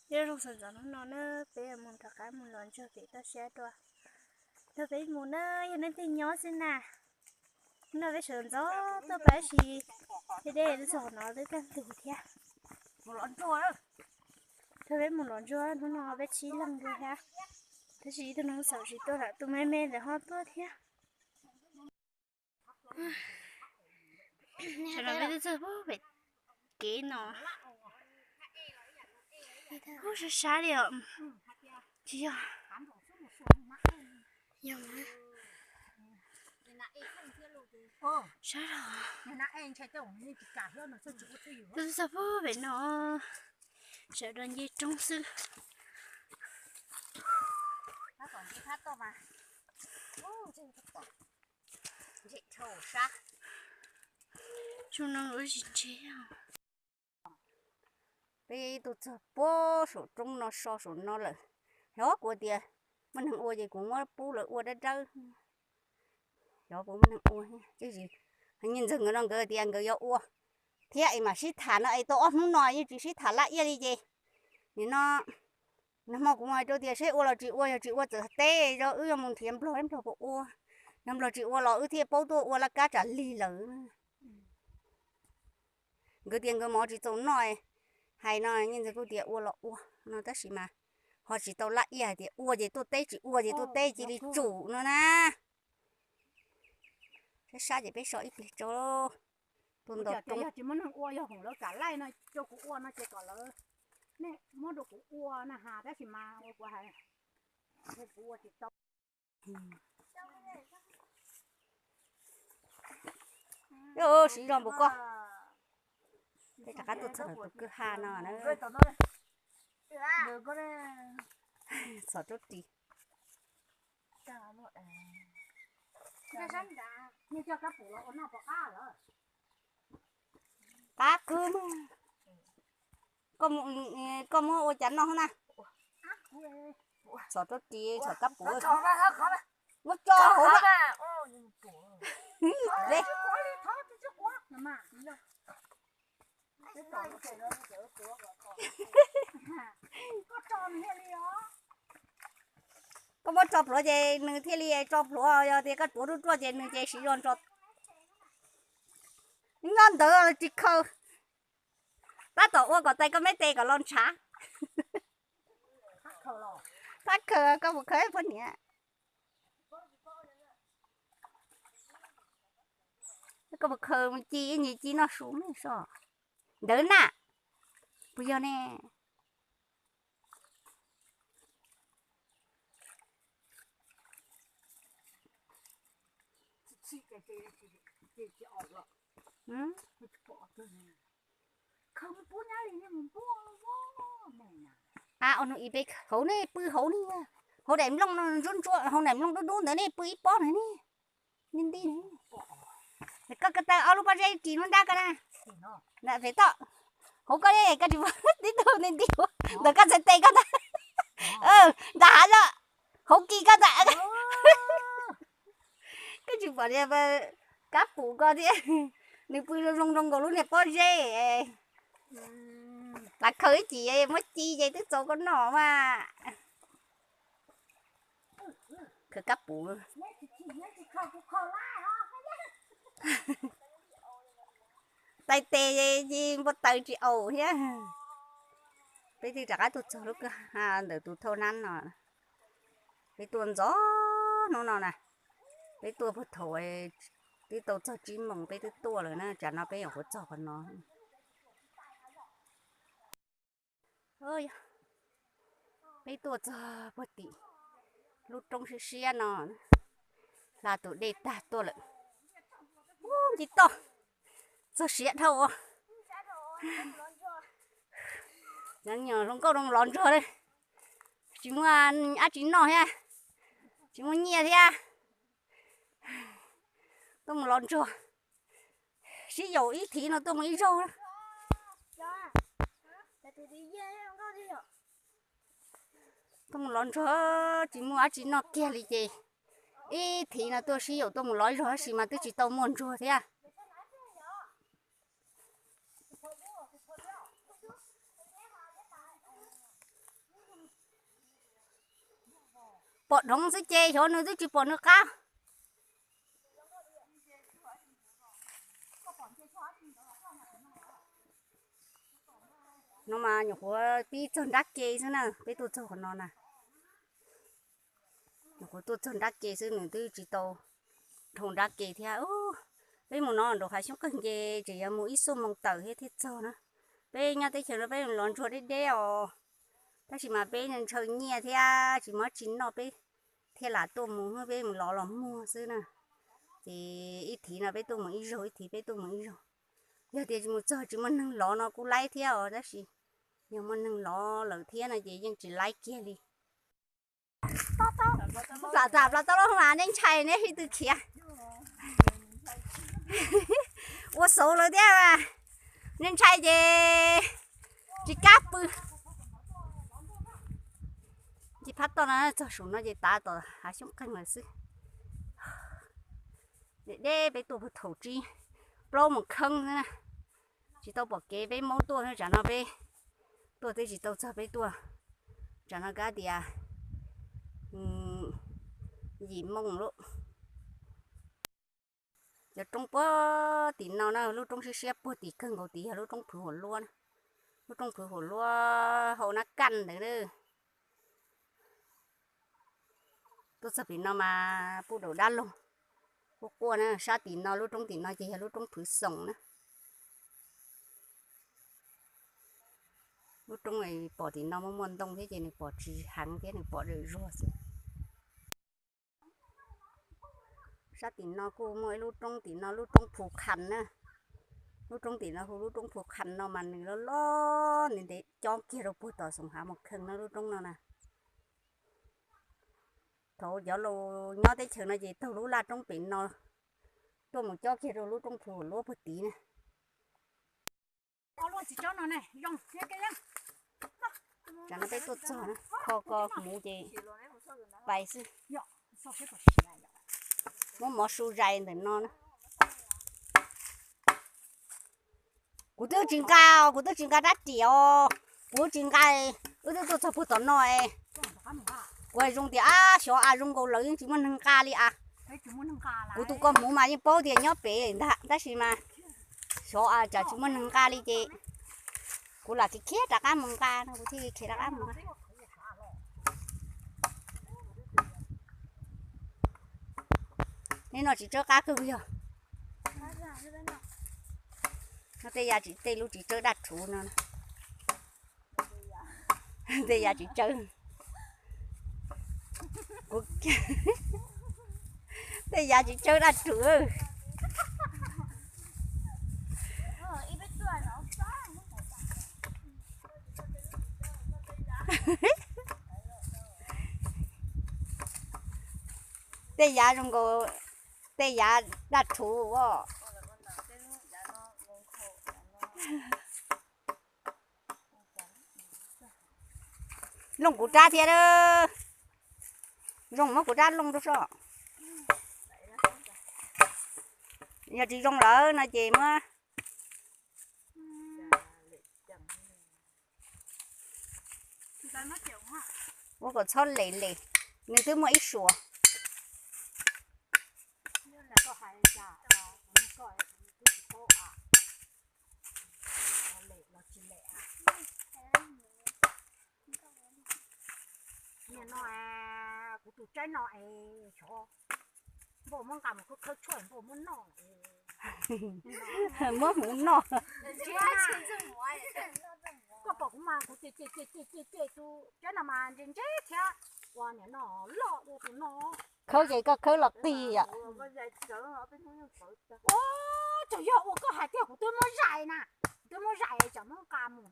Nyob zoo sawv ntxov hnub no na, peb mus rov qab mus lov ntsuag pem toj siab dua. Nrog peb mus na, yog nej tej nyob xwb na. Hnub no peb sawv ntxov tuaj pab si, tej dej twb txog no twb kaj ntug thiab. Nrog peb mus lov ntsuag, hnub no peb tsib leeg dua thiab. Tab sis ib tug neeg xav tsis tuaj lawm, tus me me ntawd ho tuaj thiab. Sawv daws peb twb txog pem kev no. Ub, sab sab li os. Tsis yog. Sab los. Twb txog pem no. Sawv daws nce roob xwb. Zoo no lawm tsis ntshe. Peb tuaj txog puag saum roob no so saum no lawm. Xyov kuv tias muaj neeg ua ces kuv muab pub lawv ua dawb dawb. Xyov puas muaj neeg ua, tab sis nyiaj ntxawg nkawd no nkawd tias nkawd yuav ua thiab es mam sib tham no es tau ob hnub no yeej tsis sib tham laj iaj li ces nim no nag hmo kuv mam hais rau tias seb ua los tsis ua, yog tsis ua txawm teb, wb yuav mus nrhiav nplog, nplog puas ua, yog nplog tsis ua los wb thiaj paub tuaj ua laj kab tsam lig lawm. Nkawd tias nkawd mov tsis txaus noj, hais no nyiaj ntxawg kuj tias ua los ua no tab sis mas ho tsis tau laj iaj hais tias ua ces tuaj teb, tsis ua ces tuaj teb cia li tsum no na. Sab sab ces peb so ib pliag tso. Tuaj nto roob. Yog tsis muaj neeg ua, yog hoom lawv kam laij no rau kuv ua no ces kom lawv muab rau kuv ua na has, tab sis mas ua kuv hais, kuv ua tsis tau. Siv zog npaum koj. Peb rov qab tuaj txog tus kwj ha no na. Txhom rub ris. Qab kawg. Koj muab ua cas noj na? Txhom rub ris, txhom kab puv. Muab tso hauv na. Koj muab tso plhuav ces nws thiaj li tso plhuav, yog tias koj tuav ruaj ruaj ces nws ces siv zog tso. Nyob ntawd tsis khaws. Tab tom ua kom tais koj meb tes kom los ntshav. Tab khaws, koj puas khaws poj niam? Koj puas khaws mus ci ib nyuag ci noj su ne so. Ntawd na, puas yog ne? A, ua nug ib peb hauv ne, pw hauv ne, hauv daim nplooj ntsuab ntsuab, hauv daim nplooj dub dub ntawd ne, pw ib pob ntawd ne. Nti nti. Koj ko taw ob lub pob zeb kis lub nrab ko na. Pem toj. Hauv koj ne, koj tsis pom tib tug nti nti ntawm koj txhais tes koj ntag. Ntawm hav zog. Hauv kis koj ntag. Koj tsis pom tias kab pum ko thiab. Nws pw zoo zoo nkaus lub niag pob zeb. Las khaws ib chim muab ci ces twb txaus koj noj mas. Khaws kab pum. Tais tes ces npau taws tsis aus thiab. Peb twb rov qab tuaj txog lub kwj ha ntawm tus thauj nab no. Peb tuaj ntxov hnub no na. Peb tuaj puag thaum twb tau txog tsib moos peb twb tuaj lawm na, tsam no peb nyuam qhuav txog qhov no. Peb tuaj txog puag tim lub roob siab siab no, hla tus dej tag tuaj lawm. Ub, nce toj, txog siav dhau. Cov nyuam hluas nkauj lov ntsuag, tsis muaj dab tsi noj thiab, tsis muaj nyiaj thiab. Tuaj mus lov ntsuag, sib yaum ib thiv no tuaj mus ib zaug. Tuaj mus lov ntsuag, tsis muaj dab tsi noj kiag li ces ib thiv no tuaj sib yaum tuaj mus lov ib zaug tab sis mas twb tsis tau muaj ntsuag thiab. pom dhoov xwb ces xyov nws twb tsis pom nws qab. No mas nyuam qhuav pib txog nrab ke xwb na, peb tuaj txog qhov no na. Nyuam qhuav tuaj txog nrab ke xwb, nws twb tsis tau dhau nrab ke thiab. Peb mus no nraum hav xyoob qawg nce tseem yuav mus ib xuab moos tawm thiab thiaj txog na. Peb nyob teb chaws no peb los ntsuag deb deb os, tab sis mas peb ntshaw nyiaj thiab tsis muaj dab tsi noj peb thiaj lam tuaj mus, peb mus lov los muag xwb na. Ces ib thiv no peb tuaj mus ib zaug, ib thiv peb tuaj mus ib zaug. Yog tias tsis mus txog tsis muaj neeg lov no kuj laib thiab os, tab sis yog muaj neeg lov lawm thiab no ces yeej tsis laib kiag li. Plam tam plam tau lub mas nej ntshai neb sib tw khiav. Ua xauv lawm thiab, nej ntshai ces tsis kam pw. Ces phab toj no txog saum no ces tav tom hav xyoob qeeg lawm xwb. Deb deb peb tuaj puag thaum tsib plaub moos kheeb xwb na. Tsis tau pom kev peb Hmoob tuaj, tsam no peb tuaj twb tsis tau txog peb tuaj. Tsam no kab tias yim moos lawm. Cov roob puag tim no na, lub roob siab siab puag tim kawg nkaus tid yog lub roob Phwv Huam Luab na. Lub roob Phwv Huam Luab hau nab kaj ntawd na. Tuaj txog pem no mas pub daus dab laug quaj quaj na. Sab tim no lub roob tim no ces yog lub roob Phwv Xoom na. Lub roob pom tim no muaj muaj ntoo thiab ces nws pom tsis heev thiab nws pom dawm zuag xwb. Sab tim no kuj muaj ib lub roob, tim no lub roob Phu Kham na. Lub roob tim no hu lub roob Phu Kham no mas nws loj loj ntev ntev cob kiag rau puag tom Xoom Hav Mos Kheej no lub roob no na. Thaum cov laus nyob teb chaws no ces taug lub laj roob pem no tuaj mus cob kiag rau lub roob Phu Huam Luab puag tid na. Tsam no peb tuaj txog na, kho ko hmuv ces pais xwb. Muab mov su zais ntawm no na. Kuv twb tsis nqa, kuv twb tsis nqa rab riam os, kuv twb tsis nqa, wb twb tuaj txog puag tom no es kuv zoo tias ab xyov a zoo nkaus lawv yeej tsis muaj neeg nqa li a. Kuv tus koj hmuv mas yeej paub tias nyob pem ntag tab sis mas xyov a tsam tsis muaj neeg nqa li ces kuv lam khiav khiav rov qab mus nqa no, kuv thiaj khiav rov qab mus nqa. Neb noj txiv tsawb qab kawg yog. Noj tej yav tsis, tej lub txiv tsawb daj rhuv no. Tej yav tsis tsawb. Tej yav tsis tsawb daj rhuv. Tej yav zoo nkaus tej yav daj rhuv os. Looj kuv rab thiab. Zoo muab kuv rab looj rau soj. Yog tsis zoo lawm no ces muab, ua kom txhob lem lem, nws twb muaj ib suas. Niam no, kuv tus tsaib no es xyov npauj muab nqa mus khawb khawb tshuaj npauj muab noj. Muab hmuv noj. Koj pom kuv mas kuv ces ces ces ces ces tus tsaib no mas ntse ntse thiab. Ua niam no loj dua tus no. Khawb ces koj khawb los qig yom. Txawm yog ua koj hais tiag kuv twb muab zais na, kuv twb muab zais tsam muab nqa mus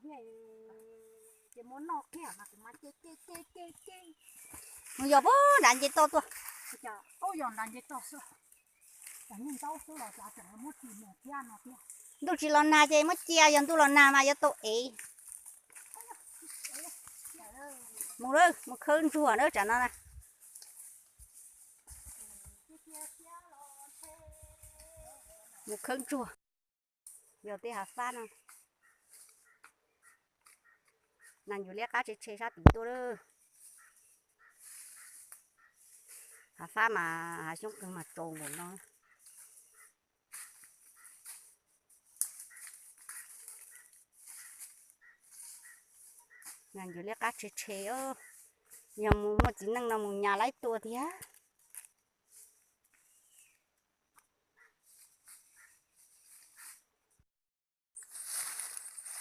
ces muab noj kiag mas kuv mas ce ce ce ce ce. Mus yos puag nram nce toj tuaj. Yos nram nce toj xwb. Ntuj tsis los nag ces muab cia, yog ntuj los nag mas yuav tau ev. Mus lawm, mus khawb ntsuag na tsam no na. Mus khawb ntsuag. Yog tej hav fab no. Nas yus liab qab tshe tshe sab tid tuaj lawm. Hav fab mas hav xyoob qws mas tsaus npaum no. Nyas ncws liab qab tshe tshe, yog mus muaj txiv neej no mus nyas laib tua tiag.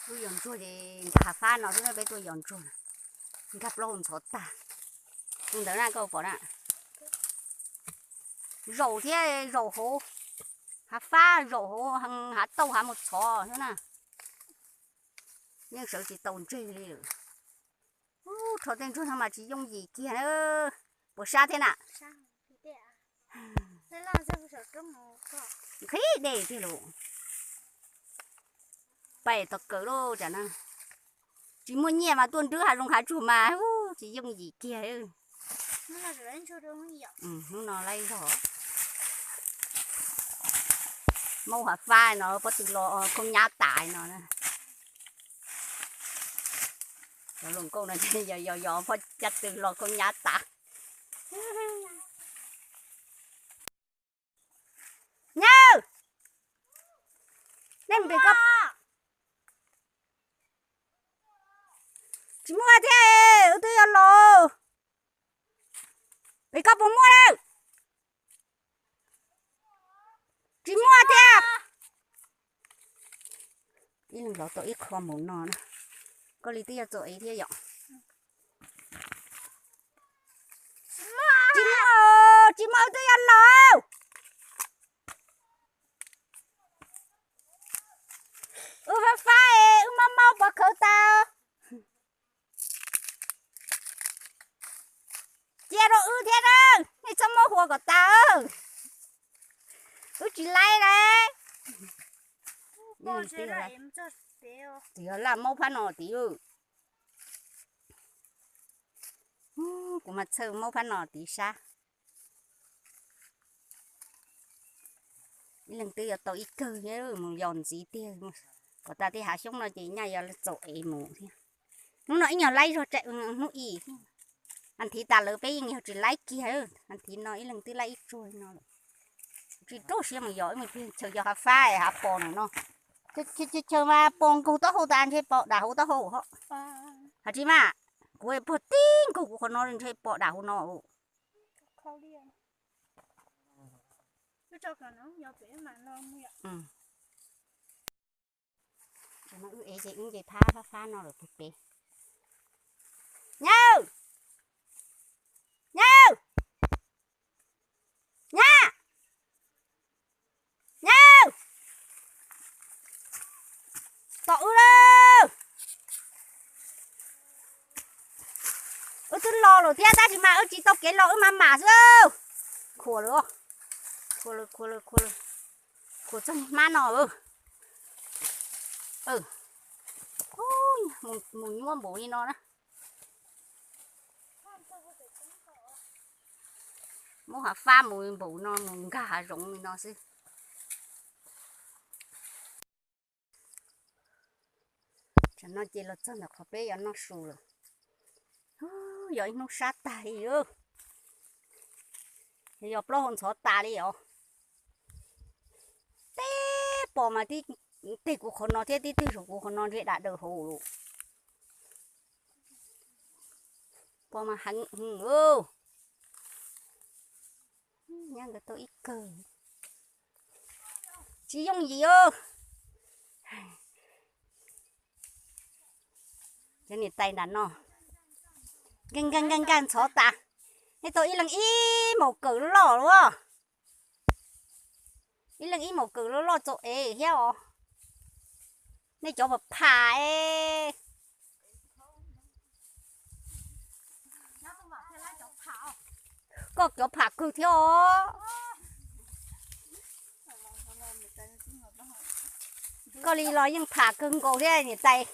Tuaj yos ntsuag ces nkag hav fab no xwb, peb tuaj yos ntsuag, nkag plaub hau ntxhov tag. Tus ntawd na koj pom na, zaum thiab zaum hauv hav fab, zaum hauv hav tauj hav mus txhov xwb na. Yeej sawv tsis tau ntseg li lawm. Rho tej ntsuag no mas tsis yooj yim kiag na. Puas sab thiab na? Nqhis dej tiag lauj. Pais tau kawg lauj cas na. Tsis muaj nyiaj mas tuaj nrwb hav zoov hav tsuag mas tsis yooj yim kiag. Hnub no laib zog. Maub hav fab no pob tw los khaub nyab tas no. Cov hluas nkauj no yos yos yos pob caj tw los khaub nyab tas. Nyab, nej mus pem ko. Tsis muaj thiab, wb twb yuav los. Pem ko puas muaj lawm? Tsis muaj thiab. Ib leeg lov tau ib qho mus no na. Koj li twb yuav txaus ev thiab yom? Tsis muaj, tsis muaj, wb twb yuav los. Wb fab fab es wb mob mob pov khawv tas. Cia rau wb thiab na, nej txhob muab hua kom tas. Wb tsis laib lawm. Txiv laj maub phab no tid. Kuv mas txhawj maub phab no tid sab. Ib leeg twb yuav tau ib kawg thiab, mus yos ntxiv tiag. Kom tas tej hav xyoob no ces nyaj yuav txaus ev mus thiab. Hnub no ib nyuag laib zog tsa hnub i thiab. As thiv tas lawm peb yeej yog tsis laib kiag, as thiv no ib leeg twb laib ib tsuag no lawm. Tsis ruaj siab mus yos, chaw yos hav fab hav pos no. Chaw mas pos nkaug taub hau tas ntshe pos dam hauv taub hau hos. Has tsis mas, kuv pog tib nkaug kuv qhov no ntshe pos dam hauv no. Wb ev ces wb nce phab fab fab no lawm pem. Nyab! Nyab! Nyab! Nyab! Tos wb lawm. Wb twb los lawm thiab tab sis mas wb tsis tau kev los wb mam mam xwb. Khuam lawm, khuam lawm, khuam lawm, khuam lawm. Khuam txog hmab no. Mus nyuaj npaum li no na. Muab hav fab mus npaum no mus nkag hav zoov li no xwb. Tsam no ces los txog ntawm qhov peb yuav noj su lawm. Yog ib hnub sab tag li. Yog plaub hau ntxhov tas li os. Tib pos mas tib teg kuv qhov no thiab tib teg saum kuv qhov no ntshe dam daws hauv lawm. Pos mas heev heev. Nyab nkawd tau ib kawg. Tsis yooj yim os. Cov niam tais nram no nkag nkag nkag nkag ntxhov tas. Nej tau ib leeg ib maum kawm loj loj. Ib leeg ib maum kawm loj loj txaus ev thiab os. Nej cov pham pham es. Koj cov pham kawg thiab os. Koj li los yeej pham kawg nkaus thiab niam tais.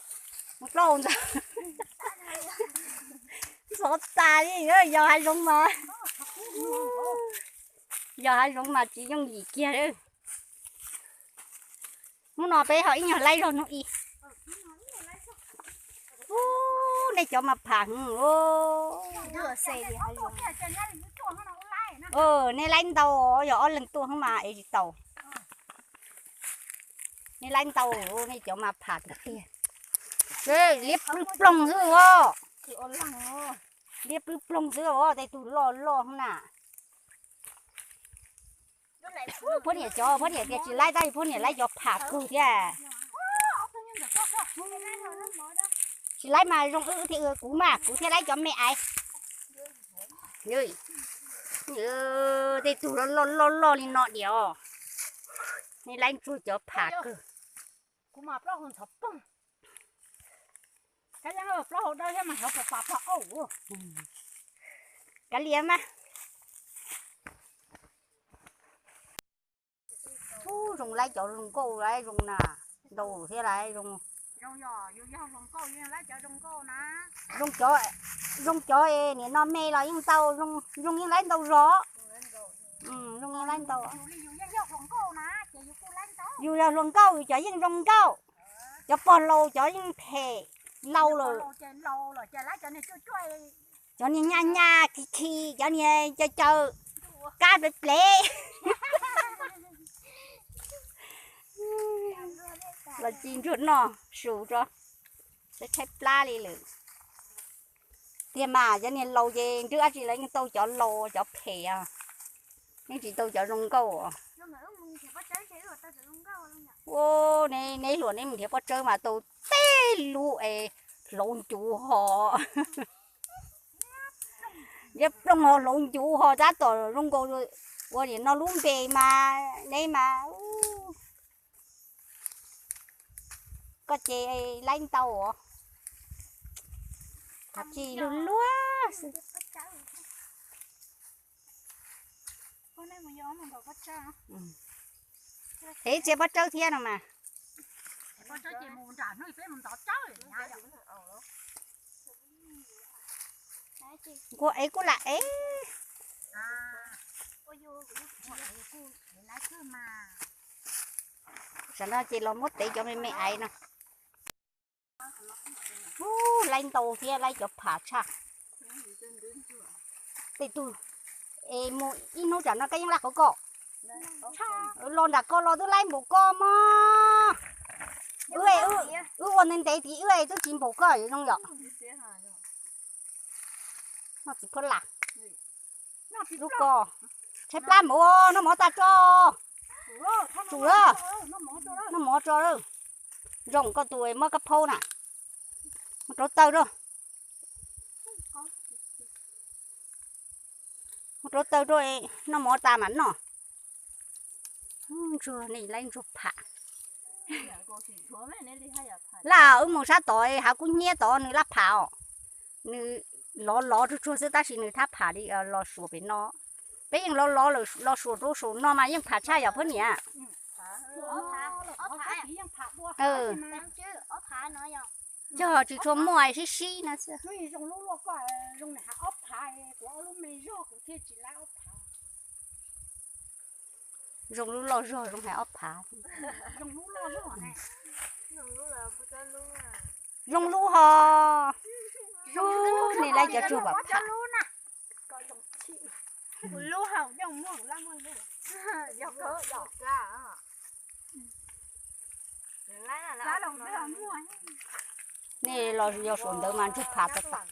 Mus plaub ntawd. Ntxhov tas li, yog hav zoov mas, yog hav zoov mas tsis yooj yim kiag li. Hnub no peb ho ib nyuag laib zog hnub i. Ub, nej cov mas pham heev os. Nej laib ntau, yog ob leeg tuaj xwb mas ev tsis tau. Nej laib ntau, nej cov mas pham tiag tiag. Liab ploog ploog xwb os. Liab ploog ploog xwb os, tej tug loj loj na. Poj niam cov, poj niam tias tsis laib tab sis poj niam laib cov pham kawg thiab. Tsis laib mas zoo wb thiab, kuv mas kuv thiaj laib cov me aiv. Tej tug loj loj loj li no diam os. Nej laib ntsuag cov pham kawg. Kav liam mas. Ub, zoo laib cov zoo nkauj, laib zoo na, ntau thiab laib zoo. Zoo cov, zoo cov es nim no me los yeej ntau, zoo yeej laib ntau zog. Zoo yeej laib ntau. Yus yog hluas nkauj, yus cov yeej zoo nkauj. Cov pog laus cov yeej phem, laus lawm. Cov niag nyaj nyaj khi khi, cov niag caw caw, kab plev plev. Los ci ntsuag noj su tso, tshaib plab li lawm. Tiag mas cov niag laus ces nrwb dab tsi los yeej tau cov laus cov phem os, yeej tsis tau cov zoo nkauj os. Ua, neb hluas neb mus nrhiav pob tsawb mas tau tej lub es hlauv ncuv ho. Liab ploog ho hlauv ncuv ho tab tom zoo nkaus ua nim no lub npe mas neb mas. Koj ces laib ntau os. Tsis luag luag xwb. Ev txiav pob tsawb thiab no mas. Nkuaj ev kuj lam ev. Tam no ces los muab tev cov me me aiv no. Ub, laib ntau thiab laib cov pham tshaj. Tej tug es mus ib hnub tsam no koj yeej laib qhov koj. Los nram ko los twb laib npaum koj mog. Wb ua ntev ntev tid wb twb tsis npaum koj zoo yom. Noj txiv phuab las. Lub ko tshaib plab npaum, noj mov tas tso. Tsum lawm. Noj mov tso. Zoo koj tus muab kab phaub na. Mus rauv taws rau. Mus rauv taws rau, noj mov tas mam noj. Ntsuag ne, laib ntsuag pham. Laj, wb mus sab tod hav kub hnyiab tod nws laj pham os. Nws lov lov tsuag tsuag xwb tab sis nws thab pham li los suam pem no. Peb yeej lov lov los suam rau saum no mas yeej pham tshaj yom phob niam. Cog tsis tshua muaj sib sib no xwb. Zoo lub loj zog zoo hais ob phav. Zoo lub ho. Nej laib cov tsuag pam pham. Nej los yog suav ntawd mas ntsuag phav tag tag.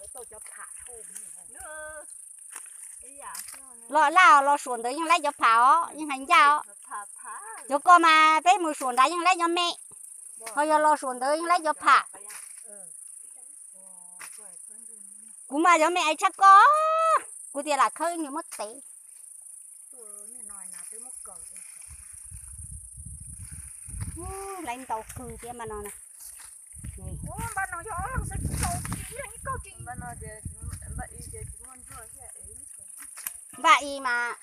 Los laj los suav ntawd yeej laib cov pham os, yeej hais ncaj os. Cov ko mas peb mus suav nrad yeej laib cov me, ho yog los suav ntawd yeej laib cov pham. Kuv mas cov me aiv tshaj ko, kuv tias lam khawb nws muab tev. Laib ntau kawg thiab npaj no na. Npaj i mas,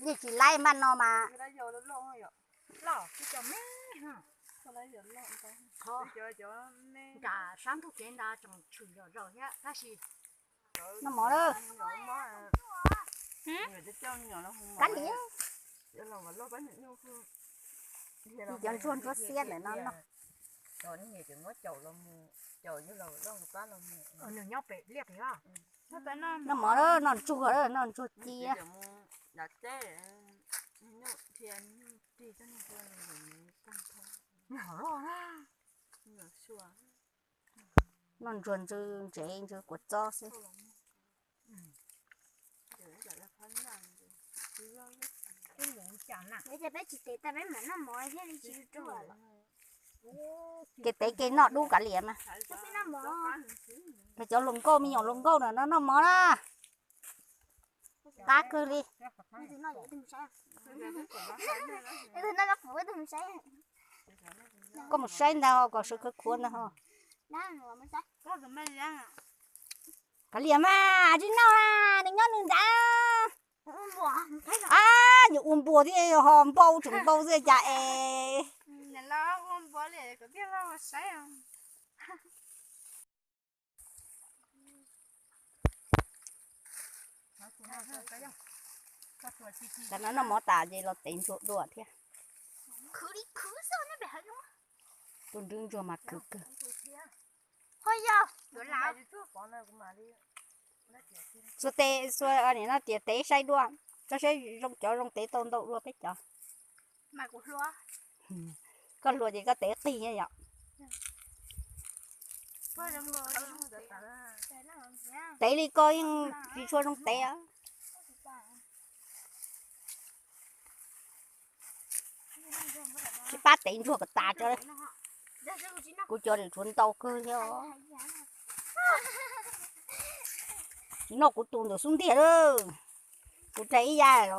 yeej tsis laib npaj no mas. Nram sab ntug kev ntawd tseem tshwm zom zaws thiab tab sis. Noj mov lawm. Kab liam. Cov ntsuag ntsuab xiab ntawm no noj. Nws nyob pem liaj pem os. Noj mov lawm, noj ntsuag lawm, noj ntsuag cia. Noj ntsuag ntxwv ntsev ntxwv kua txob xwb. Peb tsis tes tau peb mam noj mov thiaj li tsis ruaj. Kev tev kev noj dub kav liam mas. Los cov hluas nkauj me nyuam hluas nkauj no noj mov na. Qab kawg li. Koj mus saib ntag ho, kom sawv khawv khuav ntag ho. Kav liam mas tsis noj na, nws nyob nws ntawd. A, yuav ua npua thiab ho npau tseem npau xwb cas es. Tam no noj mov tas ces los tev ntsuag dua thiab. Tus nrwb ntsuag mas khwv kawg. Xuas tes xuas nim no tias tev saib dua, tso saib zoo cov zoo tev tau ntau dua peb cov. Koj hluas ces koj tev qig yom. Tev li koj yeej tsis tshua zoo tev. Sib pab tev ntsuag kom tas tso. Kuv cov lwm tshuav ntau kawg thiab. Tsis noj kuv tus ntawm xub ntiag lawm. Kuv rais ib yam los.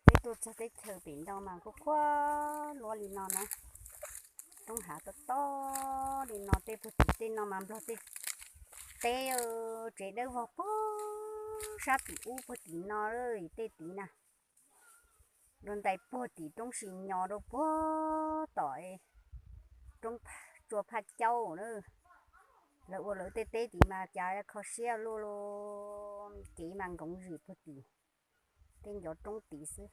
Peb tuaj txog teb chaws pem ntau mas kuj quaj luaj li no na. Roob hav tob tob li no, tej puag tim tej no mas nplog tej teb, tsev dawb vog puag sab tim ub puag tim no, tej tid na. Dua ntais puag tim roob si nyo rau puag tom roob tsua Phaj Caub na. Lawv ua lawv tej teb tid mas cas kho siab luaj, kev mas nkoov zim puag tim tej ncov roob tid xwb.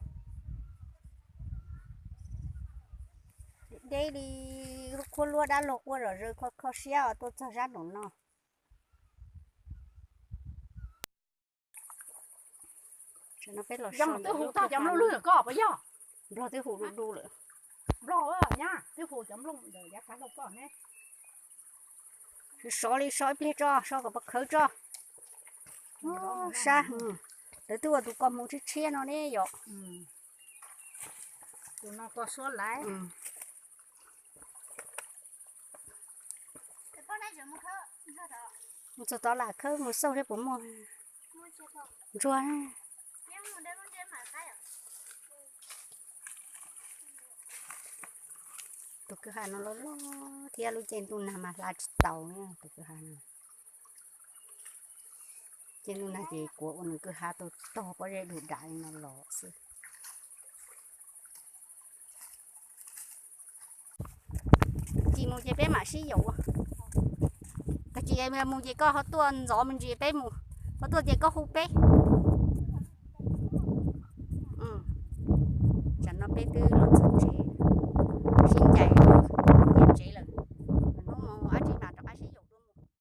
Deb deb li, quaj luaj dab laug quaj zom zaws kho kho siab tuaj txog sab nraum no. Nplog twb hu du du lawm. Sov li so ib pliag tso, so kom pov khawv tso. Sab, lawv twb ua tus koj hmoov tshiab tshiab no ne yom. Tus no koj suab laiv. Mus txog tod lam khawb mus xauj seb puas muaj ntsuag. Tus kwj ha no loj loj thiab lub caij ntuj nag mas hla tsis tau tus kwj ha no. Caij ntuj nag ces kuv ua nws kwj ha tau tog pob zeb dug dam li no los xwb. Tsis mus ces peb mam sib yaum. Tag kis mus ces koj ho tuaj ntxov me ntsis peb mus, ho tuaj ces koj hu peb. Tsam no peb twb los txog tsev.